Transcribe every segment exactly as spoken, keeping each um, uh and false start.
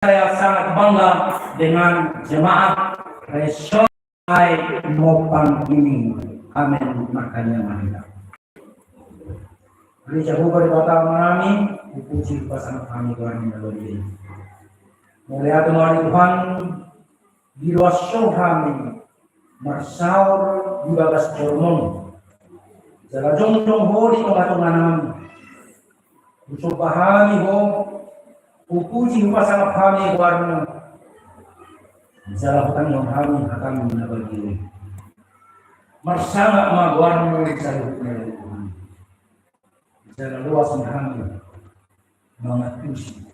Saya sangat bangga dengan jemaat Resort Ai Mopan ini. Amin. Makanya mari. Gereja Bobar di Kota Manami, dipuji pasang kami Tuhan yang lebih. Mauliate ma di Tuhan, di ruas hami marsaor di bagas jolmon. Jala jongjong Ho di tonga-tonga nami. Husomba hami Ho, hupuji hupasangap hami goarmu. Jala hutangihon hami hatamu na badia i. Marsangap ma goarmu di saluhut na badia i. Jala loas ma hami mangantusi,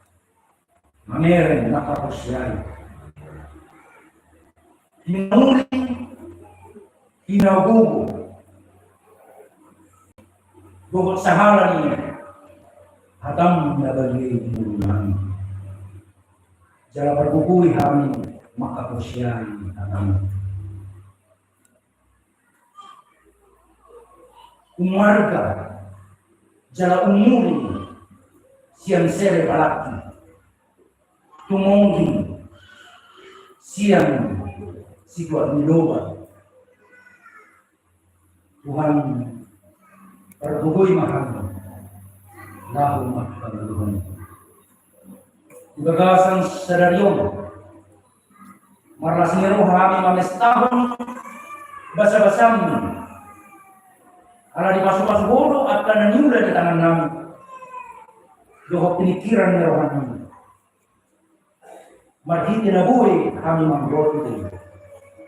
mamereng, mangkaporseai. Hinauli, hinagogo, gogo sahala ni hatamu na badia i di ngolu nami. Jala pargogoi hami mangkaporseai hatamu. Umarga jala umuli sian sere balakti, tumongging sian situak ni loba. Tuhan, pargogoi ma hami laho mangkaluhon. Di bagasan sadari on, marlas ni roha hami mamestahon basabasam. Ala dipasupasu Ho do angka na niula di tangan nami dohot pingkiran ni roha nami. Marhite na boi hami manggohi,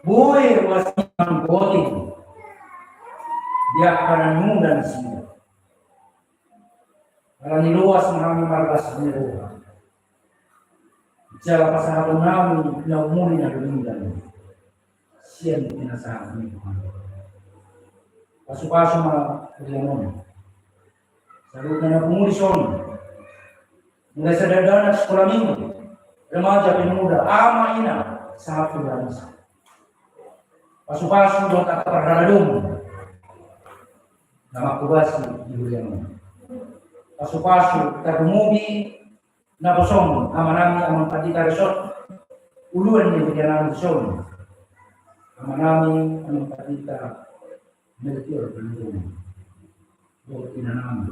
boi ruas manggohi di angka na niula nasida. Ala ni loas ma hami marlas ni roha. Jala pasahaton nami na umuli na dumenggan sian pinasahat ni Tuhan. Pasupasu ma huriaM on. Saluhutna na pungu dison. Mulai sada anak sikola minggu, remaja, pemuda, ama ina, sahat tu bangso. Pasupasu dohot angka parhaladoM na mangkobasi di huriaM on. Pasupasu tarlumobi naposoM, amanami Amang Pandita Resort, uluan ni hurianami dison. Amanami Amang Pandita Melkior Pandita, dohot inanami,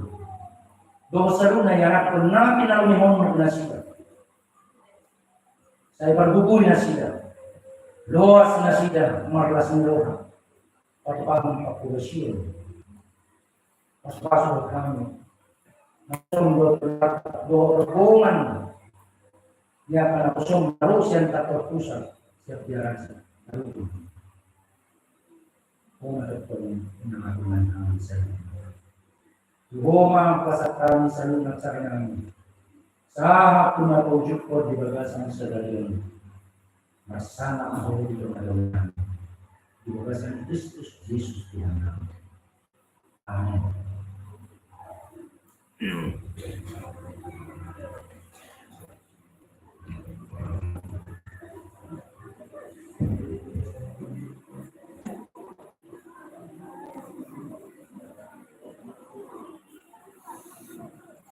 dohot saluhutna ianakhon nami na lumehon nasida. Sai pargogoi nasida, loas nasida, marlas ni roha, patupahon pangkobasion. Pasupasu hami naposoM dohot, dohot rombongan ni angka naposoM na ro sian kantor pusat, sian piaransa. Aduh. Ho ma tongtong na matungan hami saluhutna. Tu Ho ma pasahat hami saluhutna sarinami. Sahat tu na paujunghon di bagasan sadari on. Marsangap ma Ho di tonga-tonga nami. Di bagasan Kristus Jesus Tuhan nami. Amin.